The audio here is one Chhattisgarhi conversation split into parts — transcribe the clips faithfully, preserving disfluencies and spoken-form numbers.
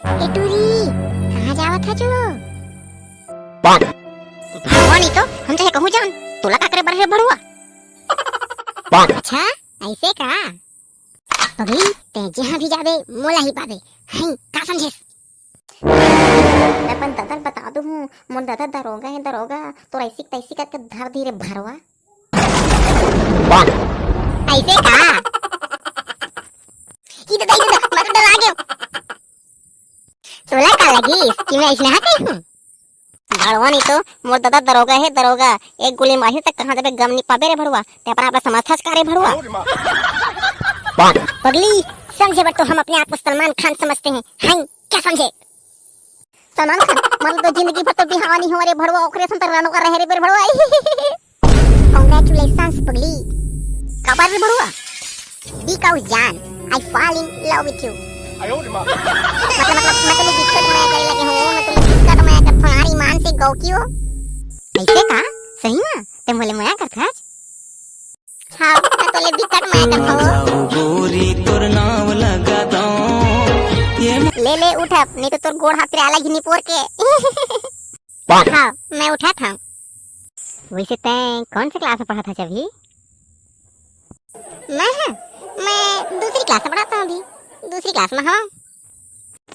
ए टूरी, कहाँ जावत हस? भगवान ही तो, हम चाहे कहूँ जान, तोला का करे बर हे भड़ुआ? अच्छा, ऐसे का? पगली, तैं जहाँ भी जाबे, मोला ही पाबे। हैं, का समझेस? मैं अपन दादा ल बता दूँ हूँ, मोर दादा दरोगा हे, दरोगा, तोर ऐसी तैसी करके धर दी रे भड़ुआ। ऐसे का? ई दादा, ई दादा, मैं तो डरा गेंव। तोला का लगिस कि मैं अइसने हा कहिहूँ? भड़ुआ नहीं तो, मोर दादा दरोगा हे, दरोगा। एक गोली मारही त कहाँ जाबे गम नहीं पाबे रे भड़ुआ। तैं अपन आप ला समझथस का रे भड़ुआ? पगली, समझे बर तो हम अपने आप को सलमान खान समझते हैं, हैं? क्या समझे? सलमान खान, मतलब तो जिंदगी भर तो बिहाव नहीं होवय रे भड़ुआ, ओकरे सन तो रनोगा रहे रे बेर भड़ुआ। Congratulations पगली। काबर रे भड़ुआ? Because जान, I fall in love with you। मतलब, मतलब, मैं तोले बिकट मया करे लगे हूँ, मैं तोले बिकट मया करथों यार, ईमान से गौकियो। ऐसे का? सही में? तैं मोले मया करथस? हाँ, मैं तोले बिकट मया करथों। ले, ले, उठ अब, नहीं तो तोर गोड़ हाथ ला घिनी पोर के। हाँ, मैं उठत हँव। वैसे तैं कौन से class में पढ़त हस अभी? मैं, हाँ, मैं दूसरी class में पढ़त हँव अभी, दूसरी class में, हाँ।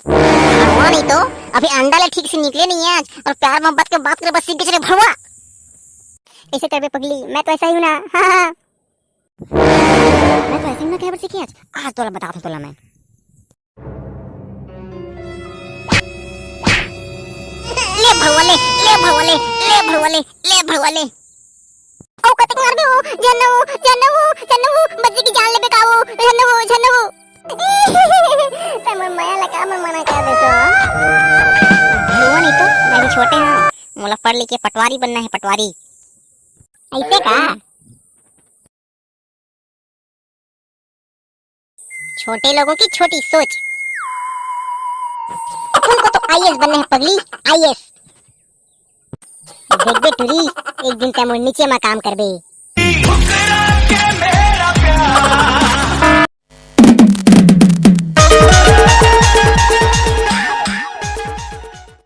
भड़ुआ नहीं तो, अभी अंडा ले ठीक से निकले नहीं हे आज, अउ प्यार मोहब्बत के बात करे बर सीख गेस रे भड़ुआ। ऐसे करबे पगली, मैं तो ऐसा ही हूँ ना। हाँ, हाँ। मैं तो ऐसे ही हूँ ना, कहे बर सीखे आज, आज तोला बताथों तोला मैं। ले भड़ुआ ले, ले भड़ुआ ले, ले भड़ुआ ले, ले भड़ुआ ले। ओ कतेक मारबे ओ, झन ओ, झन ओ, झन ओ, बच्ची के जान लेबे का ओ, झन ओ, झन ओ। तैं मोर मया ला काबर मना कर देथस? भड़ुआ नहीं तो, मैं भी छोटे हँव, मोला पढ़ लिख के पटवारी बनना हे, पटवारी। ऐसे का? छोटे लोगों की छोटी सोच। अपन को तो IAS बनना हे पगली, IAS। देखबे टूरी, एक दिन तैं मोर नीचे में काम करबे।